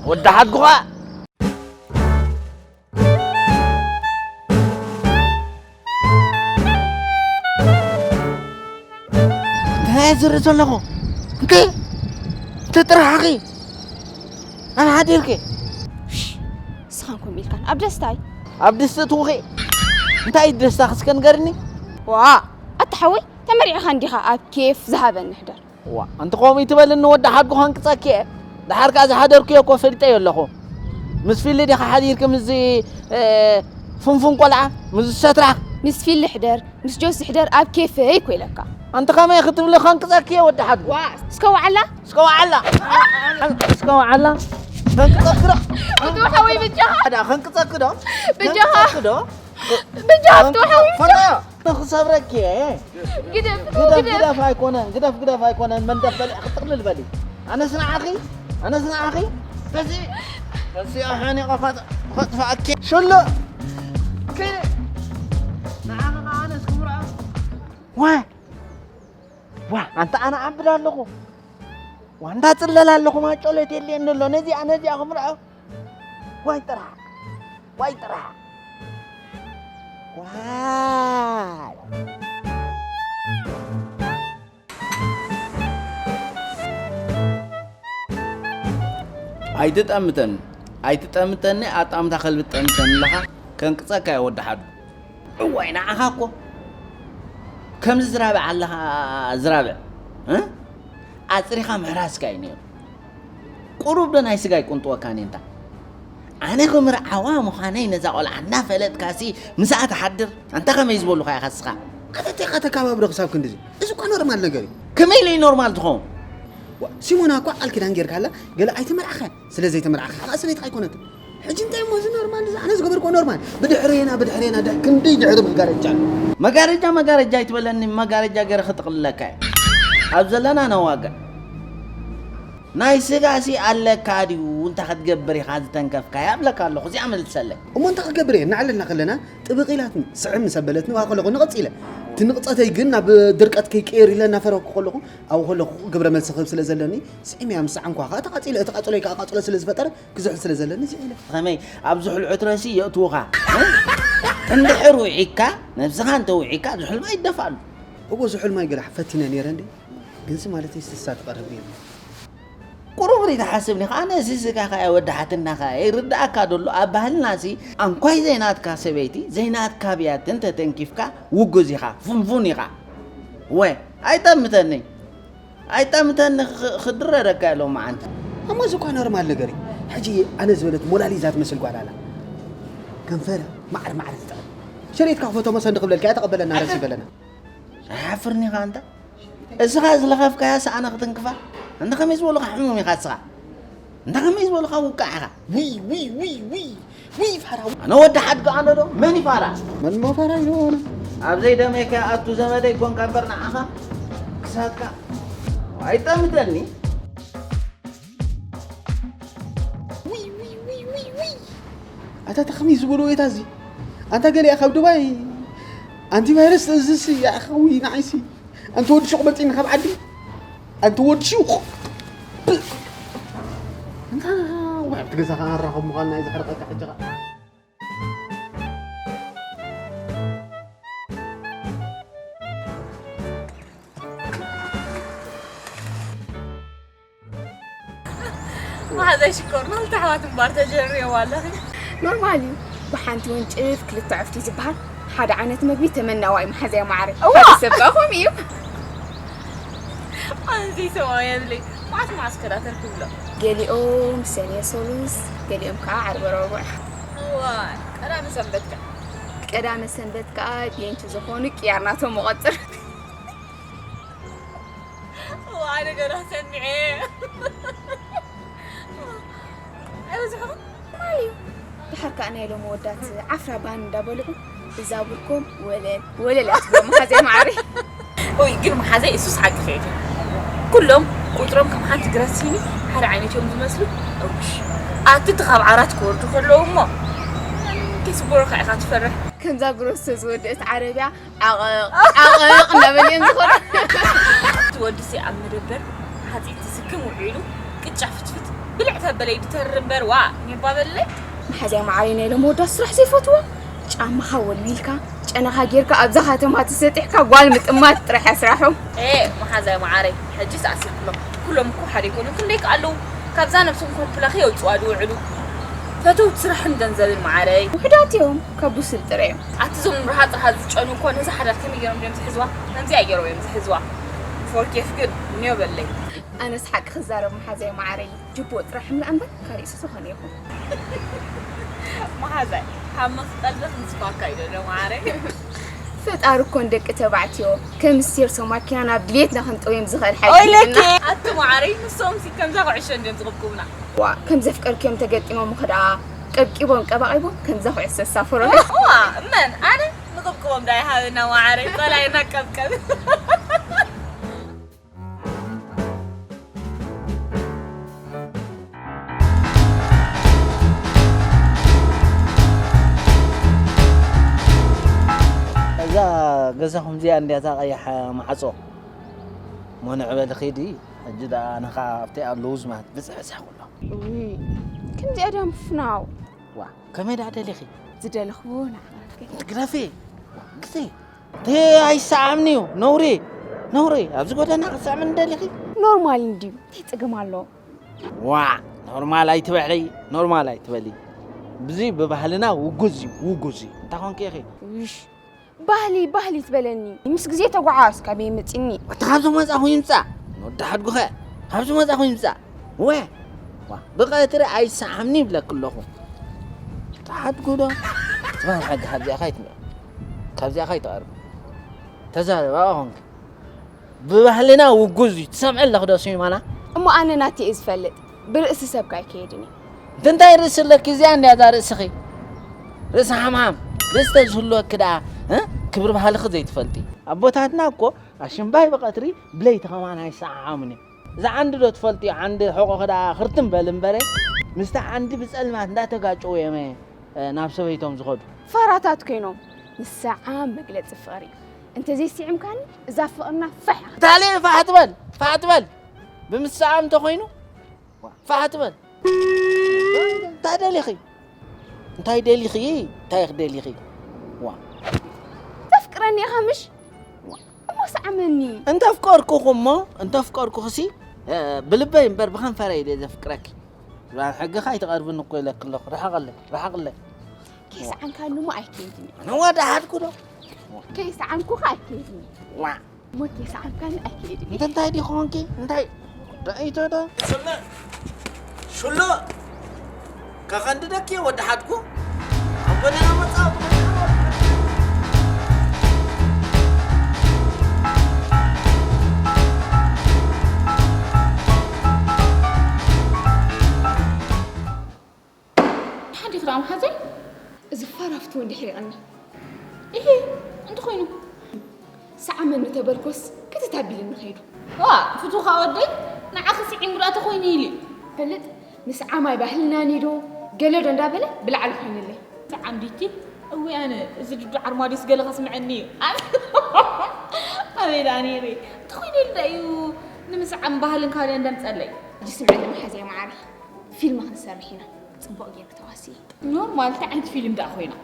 ወዲ ሓድጉኻ እንታይ ዝርኢ ዘለኹ? እንተ እንተ ጥራሕኺ ኣብ ሓዲርኪ ንስኻን ከምኡ ኢልካን ኣብ ደስታይ ኣብ ድስቲ ትውኺ እንታይ ደስታ ክስከ ንገርኒ? ዋ ኣታ ሓወይ ተመሪዕኻ እንዲኻ ኣብ ኬፍ ዝሃበኒ ሕደር። ዋ ኣንቲ ከምኡ ይትበልኒ ወዲ ሓድጉ ከንቅፀኪ እየ። ደሓር ከኣ ዝሓደርኩዮ እኮ ፈሊጠዮ ኣለኹ። ምስ ፊሊ ዲኻ ሓዲርኪ ምስዚ እ፣ ፍንፉን ቆልዓ ምስ ሰትራኽ? ምስ ፊሊ ሕደር ምስ ጆሲ ሕደር ኣብ ኬፈይ እኮ ኢለካ። ኣንቲ ከመይ ክትብሊ ከንቅፀኪ እየ ወዲ ሓድጉ። ዋ እስከ ወዓላ እስከ ወዓላ እስከ ወዓላ ከንቅፀኪ ዶ? እቱ ሓወይ ብጃኻ ከንቅፀኪ ዶ? ብጃኻ ከንቅፀኪ ዶ? ብጃኻ እቱ ሓወይ ብጃኻ ንኽሰብረኪ እየ። ግደፍ ግደፍ ግደፍ ኣይኮነን ግደፍ ግደፍ ኣይኮነን መንደፍ በሊ ጥቕልል በሊ ኣነስ ንዓኺ ኣነስ ንዓኺ በዚ በዚ ኣሓኒቐ ከጥፍኣኪ ሽሉእ ንዓኺ ከዓ ኣነስ ክምርዖ ዋ ዋ ኣንታ ኣነ ዓብድ ኣለኹ ዋ እንዳፅለል ኣለኹ ማጮለት የድልየኒ ኣሎ ነዚኣ ነዚኣ ክምርዖ ዋይ ጥራሕ ዋይ ጥራሕ ዋይ ኣይትጠምተኒ ኣይትጠምተኒ ኣጣምታ ከልቢ ትጠምተኒ ኣለኻ ከንቅፀካ እየ ወዲ ሓዱ እዋይ ንዓኻ እኮ ከምዚ ዝራብዕ ኣለኻ ዝራብዕ ኣፅሪኻ ምሕራስካ እዩ ነይሩ ቁሩብ ዶ ናይ ስጋ ይቁንጥወካን እንታ ኣነ ክምርዓዋ ምዃነይ ነዛ ቆልዓ እናፈለጥካሲ ምስኣ ትሓድር ኣንታ ከመይ ዝበሉኻ ኢኻ ስኻ ኣተቴኻ ተካባብሮ ክሳብ ክንድዚ እዚ እኳ ኖርማል ነገር እዩ ከመይ ኢሉ እዩ ኖርማል ትኸውን ሲሞና እኳ ቃል ኪዳን ጌርካላ ገለ ኣይተመርዓኸ ስለ ዘይተመርዓኸ ከዓ ሰበይትኻ ኣይኮነትን ሕጂ እንታይ እሞ እዚ ኖርማል እዚ ኣነ ዝገበርክዎ ኖርማል ብድሕሬና ብድሕሬና ድሕ ክንደይ ድሕሪ መጋረጃ ኣሎ መጋረጃ መጋረጃ ኣይትበለኒ መጋረጃ ገይረ ክጥቕልለካ እየ ኣብ ዘለና ነዋግዕ ናይ ስጋሲ ኣለካ ድዩ እንታይ ክትገብር ኢኻ ዝተንከፍካያ እብለካ ኣለኹ እዚኣ መልሰለይ እሞ እንታይ ክገብር እየ እናዕለልና ከለና ጥብቕ ኢላትኒ ስዕም ምስ ኣበለትኒ ዋ ከለኹ ንቐፅ ኢለ እቲ ንቕፀተይ ግን ናብ ድርቀት ከይቀየር ኢለ እናፈረኩ ከለኹ ኣብኡ ከለኹ ግብረ መልሲ ክህብ ስለ ዘለኒ ስዒመያ ምስ ሰዓምኳ ከዓ ተቓፂለ እቲ ቃፅሎይ ከዓ ቃፅሎ ስለ ዝፈጠረ ክዝሕል ስለ ዘለኒ ስዒለ ከመይ ኣብ ዝሑል ዕትሮሲ የእትዉኻ እንድሕር ውዒካ ነብስኻ እንተ ውዒካ ዝሑል ማይ ይደፋሉ እዎ ዝሑል ማይ ገለ ፈቲነ ነይረ እንዲ ግንሲ ማለተይ ስሳ ትቐርብ ነይሩ ቁሩብ ሪኢኻ ሓስብኒ ከዓ ነዚ ስጋኻ እየ ወዲ ሓትናኻ እየ ይርድኣካ ደሎ ኣብ ባህልናሲ ኣንኳይ ዘይናትካ ሰበይቲ ዘይናትካ ብያትን ተተንኪፍካ ውጉዝ ኢኻ ፉንፉን ኢኻ ወ ኣይጠምተኒ ኣይጠምተኒ ክድረረካ ሎም መዓንቲ እሞ እዚ እኳ ኖርማል ነገር እዩ ሕጂ ኣነ ዝበለት ሞላሊዛ ትመስል ጓል ኣላ ከንፈረ ማዕር ማዕር ትጥዕም ሸሪጥካ ክፈቶ መሰ እንዲ ክብለልካ እያ ተቐበለና ረሲ በለና ኣይሓፍርኒ ኢኻ እንታ እስኻ ዝለኸፍካያ ሰኣነ ክትንክፋ እንተ ከመይ ዝበሉኻ ሕሙም ኢኻ እስኻ እንተ ከመይ ዝበሉኻ ውቃዕ ኢኻ ውይ ውይ ውይ ውይ ውይ ፋራ ኣነ ወዲ ሓድጋ ኣነ ዶ መን ይፋራ መን ሞ ፋራ ይሆነ ኣብ ዘይደመይካ ኣቱ ዘመደይ ኮንካ እምበር ንዓኻ ክሳትካ ኣይጠምተኒ ኣታ ተኸሚ ዝበሎ የታ እዚ ኣንታ ገሊኣ ካብ ዱባይ ኣንቲቫይረስ እዝሲ ያእኸዊ ንዓይሲ ኣንቲ ወዲ ሹቕ በልፂኒ ካብ ዓዲ ኣንቲ ወዲ ሹቕ እንታ ውሕብቲ ገዛ ከራኸብ ምዃን ናይ ዘሕርቐካ ሕጂ ኸዓ መሓዛይ ሽኮር ናልቲ ኣሕዋት እምባር ተጀርየዋ ኣለኺ። ኖርማል እዩ። ብሓንቲ ወንጭፍ ክልተ ዕፍቲ ዝበሃል ሓደ ዓይነት መግቢ ተመናዋይ መሓዛይ ማዕረ። እዋ! ሓደ ሰብ ከኣ ከምኡ እዩ። ኣንዚ ሰብኣይ የብለይ። መዓስ መዓስ ከዳ ተርክብሎ። ገሊኦም ሰኔ ሰሉስ፣ ገሊኦም ከዓ ዓርበ ረቡዕ። እዋ፣ ቀዳመ ሰንበት ከ? ቀዳመ ሰንበት ከዓ ቤንች ዝኾኑ ቅያር ናቶም መቐፅር። እዋ፣ ኣነ ገና ሰሚዐ። ኣይበዝሕኹም? ማልዩ ድሓር ከዓ ናይ ሎም ወዳት ዓፍራ ባን እንዳበልዑ እዛ ብርኮም ወለል ወለል እያ ትብሎ መሓዘይ ማዕሪ። ኦይ ግን መሓዘይ እሱስ ሓቂ ፌት ኩሎም ቁፅሮም ከም ሓንቲ ግራት ሲኒ ሓደ ዓይነት እዮም ዝመስሉ። እውሽ ኣቲ እቲ ካብ ዓራት ክወርዱ ከለዉ እሞ ከይስበሩካ ኢኻ ትፈርሕ። ከምዛ ግሮስ ዝወደአት ዓረብያ ዓቐቕ ዓቐቕ እናበለ እዮም ዝኾነ። እቲ ወዲ ሲ ኣብ መደበር ሓፂት ትስክም ውዒሉ ቅጫ ፍትፍት ብልዕ ተበለ ይድተር እምበር ዋ ኔባ በለይ። መሓዝያ ማዓረይ ናይ ሎም ወዳት ስራሕ ዘይፈትዎ ጫማኻ ወልዊልካ ጨነኻ ጌርካ ኣብዛ ከተማ ተሰጢሕካ ጓል ምጥማት ጥራሕ እያ ስራሑ። ኤ መሓዛይ መዓረይ ሕጂ ሰኣሲርኩሎም ኩሎም እኮ ሓደ ይኮኑ ክንደይ ከ ኣለዉ ካብዛ ነብሶም ኮፕላኸ የውፅዋ ድውዕሉ ፈተውቲ ስራሕን ገንዘብን መዓረይ። ውሑዳት እዮም ካብ ብሱል ጥረ እዮም። ኣቲ ዞም ንብርሃ ጥርሃ ዝጨኑ እኮ ነዛ ሓዳር ከመይ ገይሮም ድዮም ዝሕዝዋ ከምዚኣ ገይሮም እዮም ዝሕዝዋ። ፎር ኬፍ ግን እንዮ በለይ። ኣነስ ሓቂ ክዛረብ መሓዛይ መዓረይ ጅቦ ጥራሕ ምላ እምበር ካሊእ ስሱ ኾነ ይኹን። መሓዛይ ካብ መፍጠልበት ምስፋካ እዩ ዘሎ መዓረይ። ፈጣሪ እኮ ንደቂ ተባዕትዮ ከም ስቴርሶ ማኪና ናብ ድሌትና ክንጠውዮም ዝኽእል ሓይሊ ኦይለኪ ይህበና። ኣቲ መዓረይ ንሶም ሲ ከምዛ ኩዕሾ እንድዮም ዝቕብቁብና። ዋ ከም ዘፍቀርክዮም ተገጢሞም ኸ ደኣ ቀብቂቦም ቀባቒቦም ከምዛ ኩዕሶ ዝሳፈሮም። ዋ መን ኣነ ንቕብቅቦም ዳ ይሃበና መዓረይ ጸላይና ቀብቀብ። እዛ ገዛኹም እዚኣ እንድያ እታ ቀያሕ ማዕጾ እሞ ንዕበሊ ኺዲ ሕጂ ደኣ ኣነ ኸዓ ኣብቲ ኣለዉ ዝማት ብዝሕዝሕ ኩሎ እውይ ከምዚኣ ድያ ምፍናው ዋ ከመይ ደኣ ደሊኺ ዝደለኽዎ ንዓመልከ ትግረፊ ግዜ እቲ ኣይሰዓምን'ዩ። ነውሪ ነውሪ። ኣብዚ ጎደና ክትስዕምኒ ደሊኺ? ኖርማል እንድዩ። እንታይ ጸገም ኣለዎ? ዋዕ ኖርማል ኣይትበሊ ኖርማል ኣይትበሊ። ብዚ ብባህልና ውጉዝ እዩ ውጉዝ እዩ። እንታይ ኮንኪ ኢኺ? ውሽ ባህሊ ባህሊ ትበለኒ። ምስ ግዜ ተጓዓዝ ካበይ መጺኒ? ወታ ካብዚ መጻኹ ይምጻእ። ንወዲ ሓድጉኸ ካብዚ መጻኹ ይምጻእ። ወ ዋ ብቐትሪ ኣይሰዓምኒ ይብለኪ ኣለኹ። ተሓድጉ ዶ? ትማን ሓጊ ካብዚኣ ካይትምዕ ካብዚኣ ካይትቐርብ። ተዛረባ ኾንክ ብባህልና ውጉዝ እዩ ትሰምዕ ኣለኽ ዶ ስሚማና? እሞ ኣነ ናተይ እየ ዝፈልጥ ብርእሲ ሰብካ ኣይከየድን እየ። እንታይ ርእሲ ኣለኪ እዚኣ እንድያ እዛ ርእስኺ ርእሲ ሓምሓም ርእሲ ተዝህልወኪ ደኣ እ ክብሪ ባህልኺ ዘይትፈልጢ ኣቦታትና እኮ ኣሽምባይ ብቐትሪ ብለይቲ ኸማን ኣይሰዓዓሙን እዮም እዛ ዓንዲ ዶ ትፈልጥዮ ዓንዲ ሕቖኺ ደኣ ኽርትም በል እምበረ ምስቲ ዓንዲ ብጸልማት እንዳተጋጨዉ እየመ ናብ ሰበይቶም ዝኸዱ። ፋራታት ኮይኖም ንሰዓም መግለጺ ፍቕሪ እንተዘይስዒምካኒ እዛ ፍቕርና ፋሕ ኢያ ክትብል። ታሌ ፋሕ ትበል ፋሕ ትበል ብምስዓም እንተኾይኑ ፋሕ ትበል። እንታይ ደሊኺ እንታይ ደሊኺ እንታይ ኢኺ ደሊኺ ዋ ተፍቅረኒ ኢኻ ምሽ እሞ ሰዓመኒ። እንተፍቀርኩኺ እሞ እንተፍቀርኩኺሲ ብልበይ እምበር ብኸንፈረይ ድየ ዘፍቅረኪ። ዝባን ሕጊ ካይትቐርብኒ እኮ ኢለኪ ኣለኹ። ርሓቕለይ፣ ርሓቕለይ። ከይሰዓምካኒ እሞ ኣይከይድን እየ። ንወዳሓትኩ ዶ? ከይሰዓምኩኻ ኣይከይድን እየ። ዋዕ። እሞ ከይሰዓምካኒ ኣይከይድን እየ። እንተ እንታይ ዲኺ ኾንኪ? እንታይ? ደኢቶ ዶ? ስምዕ፣ ሽሎ! ከቐንድደኪ እየ ወዳሓትኩ። ኣብ ጎደና መጻወቲ ሓንቲ ክዳን ሓዘ እዚ ፋራፍቲ ወዲ ሕሪቐኒ። እሂ እንተኾይኑ ሰዓመኒ ተበልኮስ ክትታቢልኒ ኸይዱ። ዋ ፍቱኻ ወደይ ንዓኺ ስዒሙ ደኣ ተኾይኑ ኢሉ እዩ። ፈልጥ ምስ ዓማይ ባህልና ኒዶ ገለዶ እንዳበለ ብላዕሊ ኮይኑለይ። ሰዓም ዲቲ እውይ ኣነ እዚ ድዱ ዓርማዲስ ገለ ከስምዐኒ እዩ። ኣነ ኣበይ ደኣ ነይረ? እንተኾይነ ኢሉ ደኣ እዩ ንምስዓም ባህልን ካልእን ደምፀለይ። ሕጂ ስምዐኒ መሓዝያ መዓረይ፣ ፊልም ክንሰርሕ ኢና። ፅቡቕ ጌርኪ ተዋስኢ። ኖርማል፣ እንታይ ዓይነት ፊልም ደኣ ኮይና?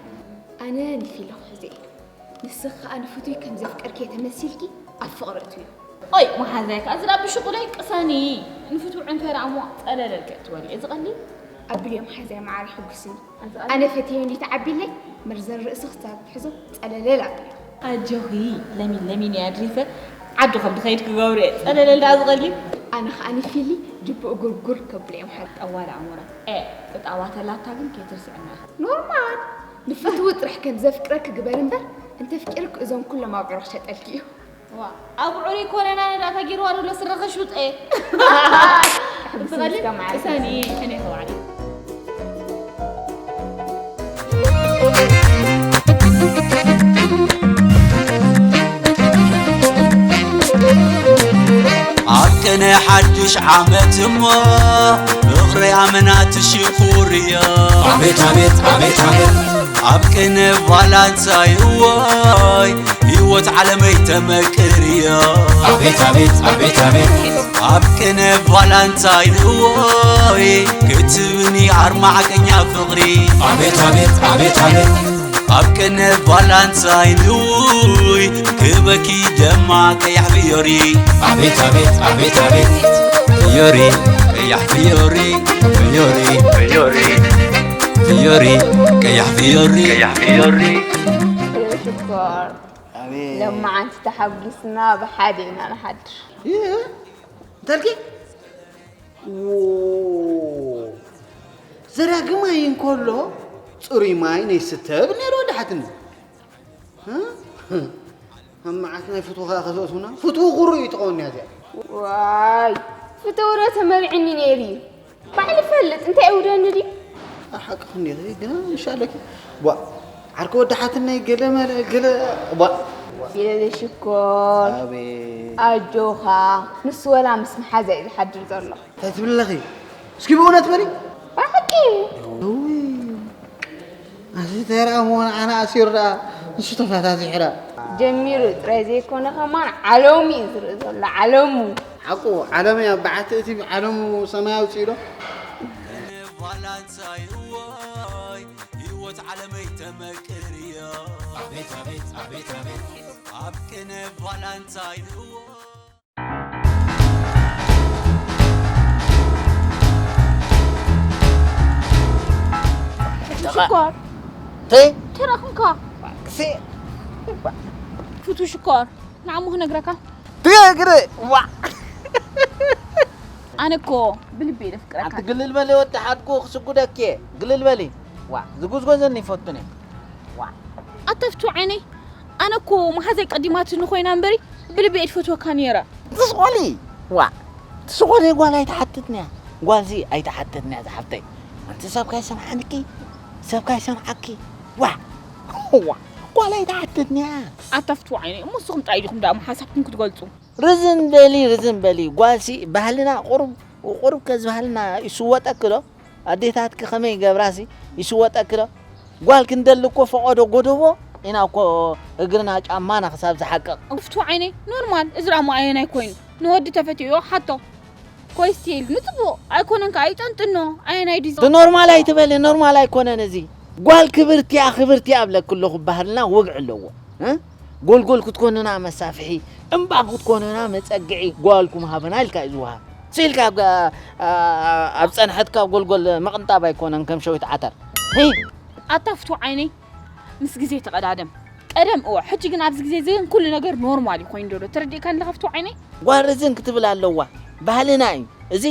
ኣነ ንፊሎ ክሕዘ እየ። ንስኺ ከኣ ንፍቱይ ከም ዘፍቀርክዮ ተመሲልኪ ኣብ ፍቕሪ እትውዮ። ኦይ መሓዛይ ከኣ ዝላ ብሽቑለይ ቅሰኒ። ንፍትው ዕንፈራ እሞ ጸለለል ከእትወሊ። እዚ ቀሊል? ኣብልዮ መሓዛይ መዓር ይሕጉስኒ። ኣነ ፈትየዮ እንዲ ተዓቢለይ መርዘን ርእሲ ክሳብ ትሕዞ ጸለለል ኣብልዮ። ኣጆኺ ለሚን ለሚን እያ ድሪፈ ዓዱ ከም ድኸይድ ክገብሩ እየ። ጸለለል ደኣ ዝቐሊል። ኣነ ከኣ ንፊሊ ጅቡእ ጉርጉር ከብሎ እዮም ሓ- ጠዋል ኣእምሮ። ኤ፣ እጣዋ ተላታ ግን ከይትርስዕና። ኖርማል። ንፍትዊ ጥራሕ ከም ዘፍቅረኪ ግበር እምበር እንተፍቂርኪ እዞም ኩሎም ኣብዑር ክሸጠልኪ እዩ። ዋ፣ ኣብዑር ይኮነና ነዳ ተጊርዋ ዘሎ ስረ ከሽውጠ። ብቐሊል እስከ መዓልቲ ቅሰኒ፣ ሕነ ተባዕሊ። ኣብ ቅነ ሓድሽ ዓመት እሞ ፍቕሪ ኣመናት ሽኩር እዮ። ኣቤት ኣቤት ኣቤት ኣቤት ኣብ ቅነ ቫላንታይ እዎይ ህይወት ዓለመይ ተመቅር እዮ። ኣቤት ኣቤት ኣቤት ኣቤት ኣብ ቅነ ቫላንታይ እዎይ ክትብኒ ኣርማዕቀኛ ፍቕሪ ኣቤት ኣቤት ኣቤት ኣቤት ኣብ ቅነ ቫላንታይን ውይ ክበኪ ደማ ቀያሕ ፍዮሪ ኣቤት ኣቤት ኣቤት ኣቤት ፍዮሪ ቀያሕ ፍዮሪ ፍዮሪ ፍዮሪ ፍዮሪ ቀያሕ ፍዮሪ ቀያሕ ፍዮሪ ሽኮር ኣቤት ለማዓንቲ ተሓጒስና ብሓደ ኢና ንሓድር ይህ እንተልኪ ዘዳግማይ እንከሎ ፅሩይ ማይ ነይስተ ብል ነይሩ ወዳሓትኒ ኣብ መዓት ናይ ፍትው ከዓ ከዘእቱና ፍትው ቁሩ እዩ ትኸውን እያ እዚኣ ዋይ ፍተውረ ተመሪዕኒ ነይሩ እዩ ባዕሊ ፈልጥ እንታይ ይውደኒ ድዩ ሓቂ ክንዲ ግና ምሻለኪ ቧ ዓርኪ ወዳሓትነይ ገለ መለ ገለ ቧ ገለ ሽኮር ኣቤት ኣጆኻ ንሱ ወላ ምስ መሓዛ እዩ ዝሓድር ዘሎ እንታይ ትብሊ ኣለኺ እስኪ ብእውነት በሊ ብሓቂ ኣዚ ተረኣ መሆን ኣነ ኣሲሩ ደኣ ንሱ ተፈታቲሑ ደኣ ጀሚሩ ጥራይ ዘይኮነ ከማን ዓለሙ እዩ ዝርኢ ዘሎ ዓለሙ ሓቁ ዓለሙ እያ በዓቲ እቲ ዓለሙ ሰማይ ኣውፅኡ ዶ ቫላንታይን እዎይ ህይወት ዓለመይ ተመቅር እዮ ኣቤት ኣቤት ኣቤት ኣቤት ኣብ ቅነ ቫላንታይን እዎ ሽኮር ተይ ተረኽምካ ክሴ ፍቱ ሽኮር ንዓሞ ክነግረካ ትግሪ ዋ ኣነ እኮ ብልቢ ኢለ ፍቅረካ ኣንቲ ግልል በሊ ወዲ ሓድጉ ክስጉደኪ ግልል በሊ ዋ ዝጉዝጎዘኒ ይፈቱን እየ ዋ ኣተፍቱ ዓይነይ ኣነ እኮ መሓዘይ ቀዲማትኒ ኮይና እምበሪ ብልቢ እየ ትፈትወካ ነይረ ትስቆሊ ዋ ትስቆሊ ጓል ኣይትሓትትንያ ጓልዚ ኣይትሓትትንያ ዝሓፍተይ ኣንቲ ሰብካ ይሰምዓንኪ ሰብካ ይሰምዓኪ ዋ ዋ ጓል ኣይትሓትትንያ ኣተፍቱ ዓይነይ እሞ ንስኹም ጥራይ ዲኹም ደኣ ሓሳብኩም ክትገልጹ ርዝን በሊ ርዝን በሊ ጓልሲ ባህልና ቁሩብ ቁሩብ ከዚ ባህልና ይስወጠኪ ዶ ኣዴታትኪ ከመይ ይገብራሲ ይስወጠኪ ዶ ጓል ክንደሊ እኮ ፈቐዶ ጎደቦ ኢና እኮ እግርና ጫማና ክሳብ ዝሓቅቕ ኣተፍቱ ዓይነይ ኖርማል እዚ ደኣ ኣየናይ ኮይኑ ንወዲ ተፈትዮ ሓቶ ኮይስቲል ንጽቡቕ ኣይኮነን ከኣ ይጠንጥኖ ኣየናይ ድዩ ኖርማል ኣይትበሊ ኖርማል ኣይኮነን እዚ ጓል ክብርቲያ ክብርቲያ እብለኪ ኣለኹ ባህልና ወግዒ ኣለዎ እ? ጎልጎል ክትኮንና መሳፍሒ እምባ ክትኮንና መፀግዒ ጓልኩም ሃበና ኢልካ እዩ ዝወሃብ ስኢልካ ኣብ- ኣብ ፀንሐት ካብ ጎልጎል ምቕንጣብ ኣይኮነን ከም ሸዊት ዓተር ሂ ኣታ ፍቱ ዓይነይ ምስ ግዜ ተቐዳደም ቀደም እወ ሕጂ ግን ኣብዚ ግዜ እዚ ግን ኩሉ ነገር ኖርማል እዩ ኮይኑ ዘሎ ተረዲእካ ኣለኻ ፍቱ ዓይነይ ጓል ርዝን ክትብል ኣለዋ ባህልና እዩ እዚ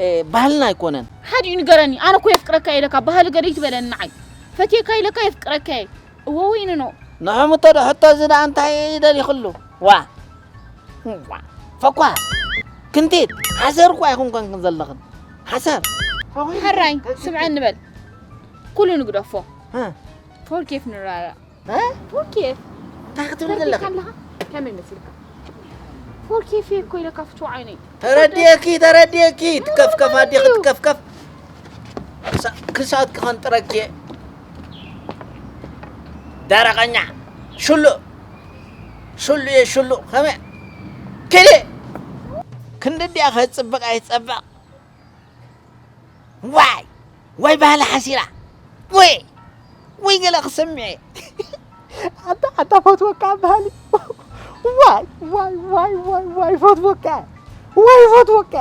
እ፣ ባህልና ኣይኮነን ሓዲኡ ንገረኒ ኣነ እኮ የፍቅረካ ኢለካ ባህሊ ገደ ይትበለኒ ንዓይ ፈትየካ ኢለካ የፍቅረካ እየ እወ ወይንኖ ንሕምቶ ዶ ሕቶ እዚ ደኣ እንታይ ደሊኽሉ ዋ ዋ ፈኳ ክንቲት ሓሰር እኳ ይኹን ኮንክን ዘለኽን ሓሰር ሕራይ ስምዐኒ በል ኩሉ ንግደፎ እ፣ ፎርኬፍ ንራዳእ እ? ፎርኬፍ እንታይ ክትብል ዘለኽን ኣለኻ ከመይ መሲልካ ፎርኬፍ እኮ ኢለካ ፍቱ ዓይነይ ተረዲእኪ ተረዲእኪ ትከፍከፍ ኣዴኺ ትከፍከፍ ክሳ- ክሳትኪ ከንጥረኪ እየ። ደረቐኛ፣ ሽሉእ፣ ሽሉእ እየ፣ ሽሉእ፣ ከመይ? ክዲ! ክንዲ ድያ ከጽብቕ ኣይጸብቕ? ዋይ! ወይ ባህሊ ሓሲራ! ወይ! ወይ ገለ ክሰምዕ እየ። ኣታ፣ ኣታ ፈትወካ ባህሊ። ዋይ፣ ዋይ፣ ዋይ፣ ዋይ፣ ዋይ፣ ፈትወካ። ወይ ፈትወካ።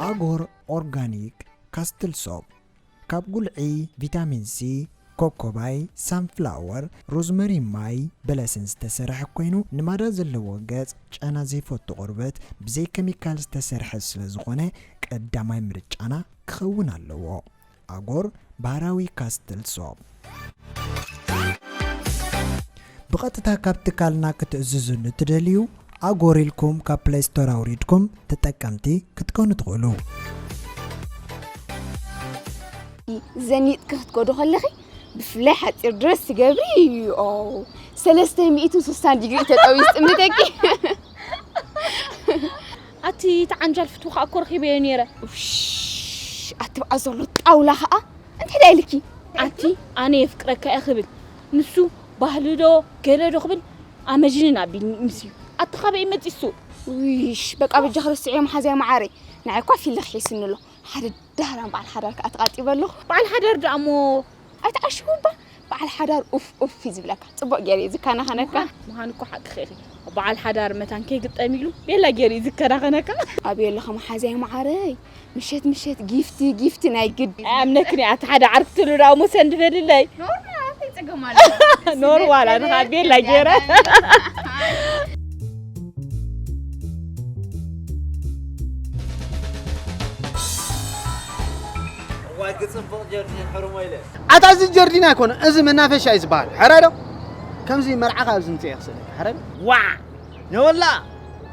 ኣጎር ኦርጋኒክ ካስትል ሶፕ ካብ ጉልዒ፣ ቪታሚን ሲ፣ ኮኮባይ፣ ሳንፍላወር፣ ሮዝመሪ ማይ፣ በለስን ዝተሰርሐ ኮይኑ ንማዳ ዘለዎ ገጽ፣ ጨና ዘይፈቱ ቆርበት፣ ብዘይ ኬሚካል ዝተሰርሐ ስለ ዝኾነ ቀዳማይ ምርጫና ክኸውን ኣለዎ። ኣጎር ባህራዊ ካስትል ሶፕ። ብቐጥታ ካብ ትካልና ክትእዝዙ ንትደልዩ፣ ኣጎር ኢልኩም ካብ ፕለይ ስቶር ኣውሪድኩም ተጠቀምቲ ክትኮኑ ትኽእሉ። ዘኒጥኪ ክትከዶ ከለኺ ብፍላይ ሓጺር ድረስ ትገብሪ። ኦ፣ ሰለስተ ሚእትን ስሳን ዲግሪ ተጠውዩ ዝጥምተኪ። ኣቲ ተዓንጃል ፍትውኻ እኮ ረኺበዮ ነይረ። ውሽ፣ ኣቲ ብኣ ዘሎ ጣውላ ኸኣ እንታይ ደኣ ኢልኪ? ኣቲ ኣነ የፍቅረካ እየ ክብል፣ ንሱ ባህሊ ዶ ገለ ዶ ክብል ኣመጅንን ኣቢልኒ ምስዩ። ኣቲ ካበይ መጺሱ? ውሽ፣ በቃ በጃኺ ረስዕዮ መሓዛይ መዓረይ። ንዓይ እኳ ፊልኽ ሒስኒ ኣሎ። ሓደ ዳህራን በዓል ሓዳር ከኣ ተቓጢበ ኣለኹ። በዓል ሓዳር ደኣ እሞ ኣይትዓሽው እባ። በዓል ሓዳር ኡፍ ኡፍ እዩ ዝብለካ። ጽቡቕ ገይሩ እዩ ዝከናኸነካ። ምዃን፣ ምዃን እኮ ሓቅኺ ኢኺ። በዓል ሓዳር መታን ከይግጠም ኢሉ ቤላ ገይሩ እዩ ዝከናኸነካ። ኣበይ ኣለኻ መሓዛይ መዓረይ? ምሸት ምሸት ጊፍቲ ጊፍቲ ናይ ግዲ። ኣምነክኒ ኣቲ ሓደ ዓርክትሉ ደኣ እሞ ሰንድ በልለይ። ኖር፣ ኣፈይ ጸገም ኣሎ። ኖር ዋላ ንኻ ቤላ ገይረ። እዋይ፣ ክጽብቕ ጀርዲን ሕርሞ ኢለ። ኣታ፣ እዚ ጀርዲን ኣይኮነ፣ እዚ መናፈሻ እዩ ዝበሃል። ሕራይ ዶ? ከምዚ መርዓኻ ኣብዚ ምጽእ እየ ክስእለካ። ሕራይ ዶ? ዋዕ! ነወላ!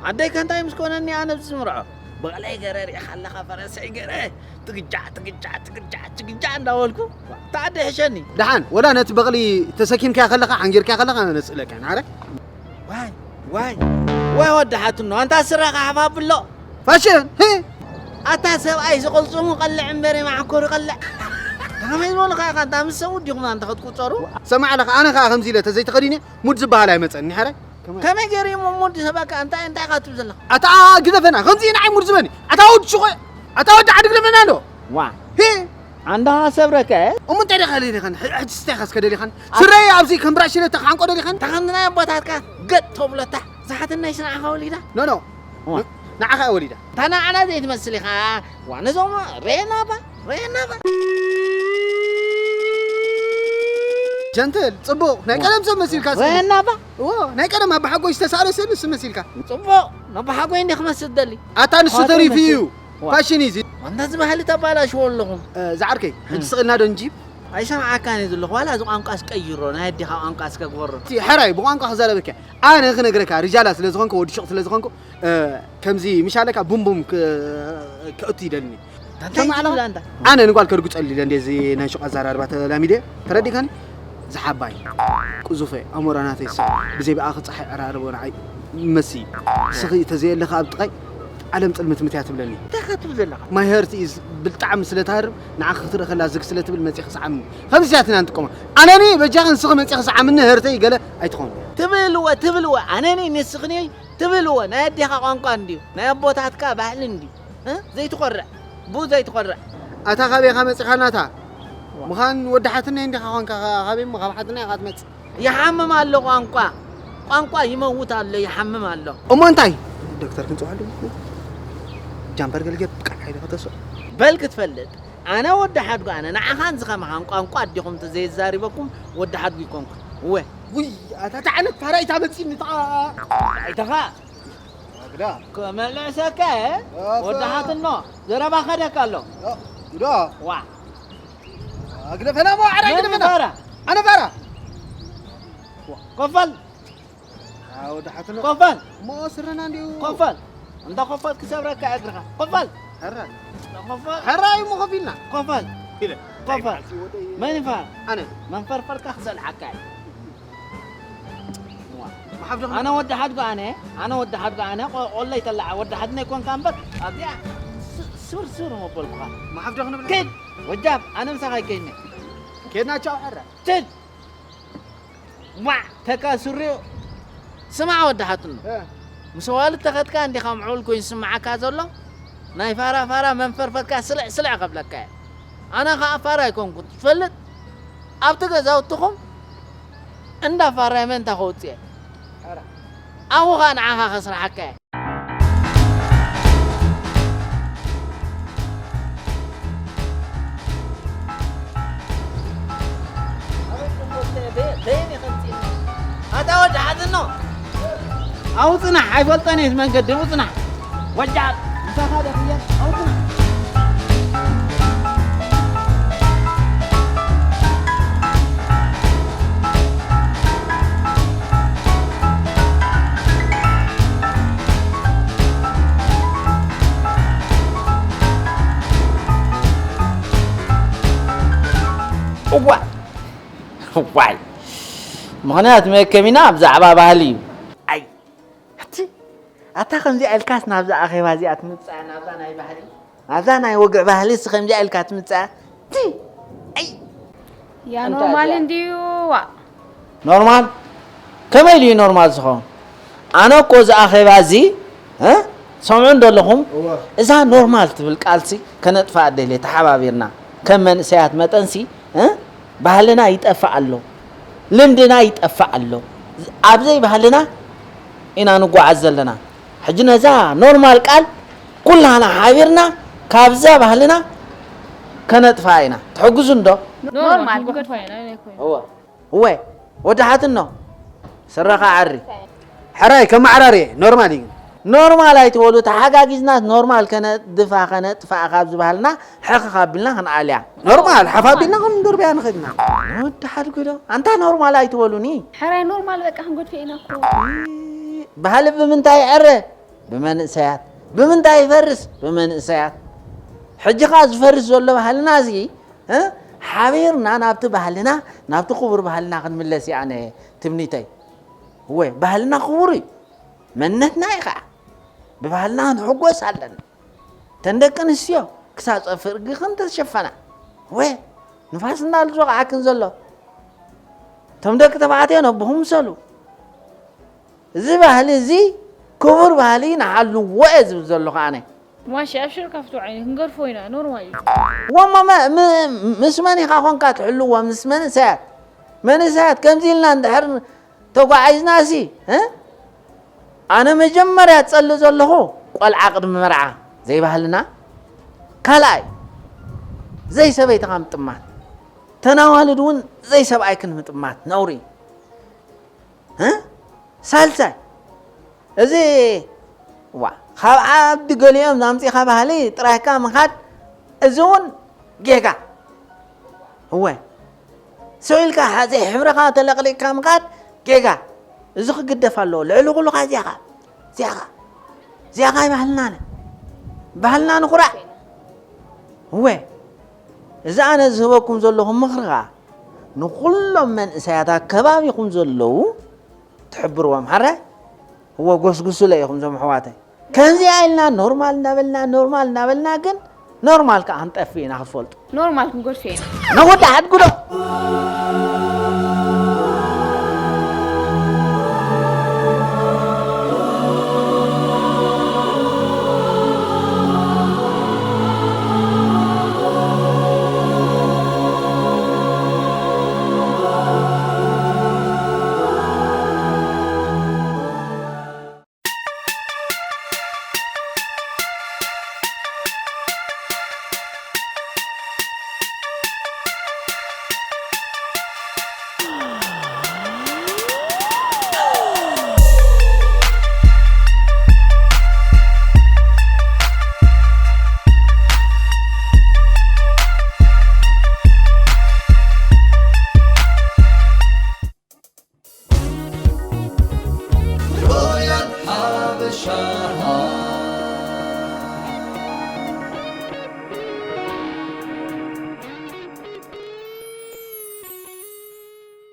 ኣደይካ እንታይ ምስ ኮነኒ ኣነ ኣብዚ ዝምርዖ? በቕለይ ገረ ሪኢኻ ኣለኻ፣ ፈረሰይ ገረ ትግጃዕ፣ ትግጃዕ፣ ትግጃዕ፣ ትግጃዕ እንዳበልኩ፣ እታ ኣደ ይሕሸኒ። ደሓን፣ ወላ ነቲ በቕሊ ተሰኪምካያ ከለኻ፣ ሓንጊርካያ ከለኻ፣ ኣነ ነስእለካ፣ ሕራይ? ዋይ፣ ዋይ፣ ዋይ ወዲ ሓትኖ፣ ኣንታ ስረኻ ሓፍ ኣብሎ። ፋሽን፣ ህ! ኣታ ሰብኣይ ዝቕልጽሙ ቀልዕ እምበር የማዕኮሩ ቀልዕ። ከመይ ዝበሉኻ ኢኻ ኣንታ ምስ ሰብ ወዲኹም ኣንታ ክትቁጸሩ? ሰማዕ ኣለኻ፣ ኣነ ኸኣ ከምዚ ኢለ ተዘይተኸዲነ ሙድ ዝበሃል ኣይመጸኒ፣ ሕራይ? ከመይ ገይሩ እዩ ሙድ ዝበካ? እንታይ፣ እንታይ ኢኻ ትብል ዘለኻ? ኣታ ግደፈና፣ ከምዚ ንዓይ ሙድ ዝበኒ። ኣታ ወዲ ሽኾ፣ ኣታ ወዲ ዓዲ ግደፈና እንዶ። ዋ። ህ! ኣንዳ ሰብረከ? እሞ እንታይ ደኻ ደሊኻን? ሕ-፣ ሕጂ ስታይ ኻስከ ደሊኻን? ስረይ ኣብዚ ከም ብራሽ ኢለ ተኻንቆ ደሊኻን? ተኸምቲ ናይ ኣቦታትካ ገጥ ተብሎታ። ዝሓተናይስ ንዓኻ ወሊዳ? ኖ፣ ኖ። ዋ። ን-፣ ንዓኻ እያ ወሊዳ። እታ ንዓና ዘይትመስል ኢኻ። ዋ፣ ነዞም ሬናባ፣ ሬናባ። ጀንትል፣ ጽቡቕ። ናይ ዋ። ቀደም ሰብ መሲልካ፣ ጽቡቕ። ሬናባ? እዎ፣ ናይ ቀደም ኣባሓጎይ ዝተሳእለ ሰብ ንሱ መሲልካ። ጽቡቕ። ነባሓጎይ እንዲኻ ክመስል ደሊ። ኣታ ንሱ ኻትሪ ተሪፉ እዩ። መሲል። ዋ። ፋሽን እዩ እዚ። ኣንታ እዚ ባህሊ ተባላሽዎ ኣለኹም። እ፣ ዝዓርከይ፣ ሕጂ እም። ስቕ ኢልና ዶ ንጂብ? ኣይሰምዓካን እየ ዘለኹ። ዋላ እዚ ቋንቋ እስቀይሮ፣ ናይ ኣዴኻ ቋንቋ እስከ ግበሮ። እቲ ሕራይ ብቋንቋ ክዛረበካ። ኣነ ክነግረካ፣ ርጃላ ስለ ዝኾንኩ፣ ወዲ ሹቕ ስለ ዝኾንኩ፣ እ፣ ከምዚ ምሽ ኣለካ ቡምቡም ክ-፣ ከእቱ ይደልኒ። እንታይ ሰማዕ ኣለኻ? ትብል ኣንታ? ኣነ ንጓል ከርጉጸሉ ኢለ እንደ እዚ ናይ ሹቕ ኣዘራርባ ተላሚደ። ተረዲእካኒ? ዝሓባይ፣ ቅዙፈ፣ ኣሞራ ናተይ ሰብ፣ ብዘይ ብኣኺ ጸሓይ ዕራርቦ ንዓይ መሲ። ንስኺ ተዘየለኻ ኣብ ጥቓይ፣ ዓለም ጽልምትምት እያ ትብለኒ። እንታይ ኢኻ ትብል ዘለኻ? My heart is ብጣዕሚ ስለ ትሃርም፣ ንዓኺ ክትርኢ ከላ ዝግ ስለ ትብል መጺኺ ሰዓምኒ። ከምዚ እያ ቲና ንጥቀሞ። ኣነኒ በጃኺ ንስኺ መጺኺ ሰዓምኒ፣ ህርተይ ገለ ኣይትኾኑ። ትብልወ፣ ትብልወ፣ ኣነኒ ንስኽኒ ትብልወ፣ ናይ ኣዴኻ ቋንቋ እንድዩ፣ ናይ ኣቦታትካ ባህሊ እንድዩ። እ? ዘይትኾርዕ፣ ብኡ ዘይትኾርዕ። ኣታ ካበይ ኢኻ መጺኻ ናታ? ዋ። ምዃን ወዲ ሓትነይ እንዲኻ ኾንካ፣ ካበይ እሞ ካብ ሓትነይ ኢኻ ትመጽእ? ይሓምም ኣሎ ቋንቋ። ቋንቋ ይመውት ኣሎ፣ ይሓምም ኣሎ። እሞ እንታይ? ዶክተር ክንጽውዓሉ? ጃምፐር ገልገል ብቃዕ ሓይሊ ከተስኦ። በል ክትፈልጥ። ኣነ ወዲ ሓድጉ ኣነ ንዓኻን ዝኸማኻን ቋንቋ ኣዲኹም ተዘይዛሪበኩም ወዲ ሓድጉ ይኮንኩ። እወ። ውይ፣ ኣታ እንታይ ዓይነት ፋራ ኢታ መጺኒ፣ ተዓ-፣ ኣይተኻ። ኣግዳ። ክመልሰከ ኣፈ- ወዲ ሓትኖ ዘረባ ከደካ ኣሎ። ያ፣ ግዳ። ዋ። ኣግዳ ፈና ሞ፣ ዓረ መን ግዳ ፈና። ፋራ? ኣነ ፋራ። ኮፈል። ኣዎ፣ ወዲ ሓትኖ። ኮፈል። ሞ ስረና እንዲዩ። ኮፈል። እንዳ ኮፈል ክሰብረካ እግርኻ። ኮፈል። ሕራ። ኮፈል። ሕራ እዩ ሞ ኮፊልና። ኮፈል። ኢለ። ኮፈል። መን ይፋ? ኣነ። መንፈርፈርካ ክሰልሓካ እዩ። ዋ። ሓፍዶ ኣነ ወዲ ሓድጎ ኣነ ኣነ ወዲ ሓድጎ ኣነ ቆ- ቆለይ ተላዓ ወዲ ሓድነ ይኮንካ እምበር ኣብዚኣ ስ- ስብር ስብር መበልኩኻ። ማሓፍዶ ክንብል። ኪድ ወጃብ ኣነ ምሳኻ ይከይነ። ኬድና ቻው ሕረ። ትድ ዋዕ ተካ ሱሪኡ። ስማዕ ወዲ ሓትኖ፣ ምስ ዋልድ ተኸትካ እንዲኻ ምዕቡል ኮይኑ ዝስምዓካ ዘሎ? ናይ ፋራ ፋራ መንፈርፈርካ ስልዕ ስልዕ ከብለካ እየ። ኣነ ኸዓ ፋራ ኣይኮንኩን ትፈልጥ? ኣብቲ ገዛውትኹም እንዳ ፋራ እየ መን እንታይ ከውፅእ እየ? ኣብኡ ኸዓ ንዓኻ ከስርሓካ እየ። ኣታ ወዲ ሓትኖ ኣብኡ ፅናሕ ኣይፈልጦን እየ መንገዲ ኣብኡ ፅናሕ ወጃብ ምሳኻ ደኽየ ኣብኡ ፅናሕ እዋ ዋይ ምኽንያት መከሚና ብዛዕባ ባህሊ እዩ ኣይ እቲ ኣታ ከምዚኣ ኢልካስ ናብዛ ኣኼባ እዚኣ ትምፅኣ ናብዛ ናይ ባህሊ ናብዛ ናይ ወግዕ ባህሊ ስ ከምዚኣ ኢልካ ትምፅኣ እቲ ኣይ ያ ኖርማል እንድዩ ዋ ኖርማል ከመይ ድዩ ኖርማል ዝኸውን ኣነ እኮ እዚ ኣኼባ እዚ እ? ሰምዑ እንደለኹም እዛ ኖርማል ትብል ቃልሲ ከነጥፋ ደልየ ተሓባቢርና ከም መንእሰያት መጠንሲ እ? ባህልና ይጠፍእ ኣሎ ልምድና ይጠፍእ ኣሎ ኣብዘይ ባህልና ኢና ንጓዓዝ ዘለና ሕጂ ነዛ ኖርማል ቃል ኩላና ሓቢርና ካብዛ ባህልና ከነጥፋ ኢና ትሕግዙ እንዶ ኖርማል እወ ወዲ ሓትኖ ስረኻ ዓሪ ሕራይ ከመዓራርየ ኖርማል እዩ ኖርማል ኣይትበሉ ተሓጋጊዝና ኖርማል ከነድፋ ከነጥፋኣ ካብ ዝበሃልና ሕኽ ካቢልና ክንኣልያ ኖርማል ሓፍ ኣቢልና ክንድርብያ ንኽእል ኢና ወዲ ሓድጉ ዶ ኣንታ ኖርማል ኣይትበሉኒ ሕራይ ኖርማል በቃ ክንገድፎ ኢና እኮ ባህሊ ብምንታይ ይዕረ ብመንእሰያት ብምንታይ ይፈርስ ብመንእሰያት ሕጂ ኸዓ ዝፈርስ ዘሎ ባህልና እዚ እ? ሓቢርና ናብቲ ባህልና ናብቲ ክቡር ባህልና ክንምለስ እየ ኣነ ትምኒተይ እወ ባህልና ክቡር እዩ መንነትና እዩ ከዓ ብባህልና ክንሕጎስ ኣለና እተን ደቂ ኣንስትዮ ክሳብ ፀፍሪ እግርኽን ተሸፈና እወ ንፋስ እንዳሉ ዝወቕዓክን ዘሎ እቶም ደቂ ተባዕትዮ ነብኹም ምሰሉ እዚ ባህሊ እዚ ክቡር ባህሊ ንሓልዎ እየ ዝብል ዘለኹ ኣነ ማሺ ኣብሽር ካብቲ ዓይኒ ክንገድፎ ኢና ኖርማል እዩ ወሞ መ- ም- ምስ መን ኢኻ ኮንካ ትሕልዎ ምስ መንእሰያት መንእሰያት ከምዚ ኢልና እንድሕር ተጓዒዝና ሲ እ? ኣነ መጀመርያ ዝጸልእ ዘለኹ ቆልዓ ቅድሚ መርዓ ዘይባህልና ካልኣይ ዘይሰበይትኻ ምጥማት ተናዋልድ እውን ዘይሰብኣይክን ምጥማት ነውሪ እ? ሳልሳይ እዚ ዋ ካብ ዓዲ ገሊኦም ኣምፂኻ ባህሊ ጥራይካ ምኻድ እዚ እውን ጌጋ እወ ሰው ኢልካ ሓዘይ ሕብርኻ ተለቕሊቕካ ምኻድ ጌጋ እዚ ክግደፍ ኣለዎ ልዕሊ ኩሉ ካ እዚያኻ እዚያኻ እዚያኻ ይባህልናነ ባህልና ንኩራዕ እወ እዚ ኣነ ዝህበኩም ዘለኹ ምኽሪ ኸዓ ንኹሎም መንእሰያት ኣከባቢኹም ዘለዉ ትሕብርዎም ሓረ እወ ጎስጉሱለ ኢኹም ዞም ኣሕዋተይ ከምዚኣ ኢልና ኖርማል እናበልና ኖርማል እናበልና ግን ኖርማል ከዓ ክንጠፍእ ኢና ክትፈልጡ ኖርማል ክንጎድፈ ኢና ነወዳሓት ጉዶ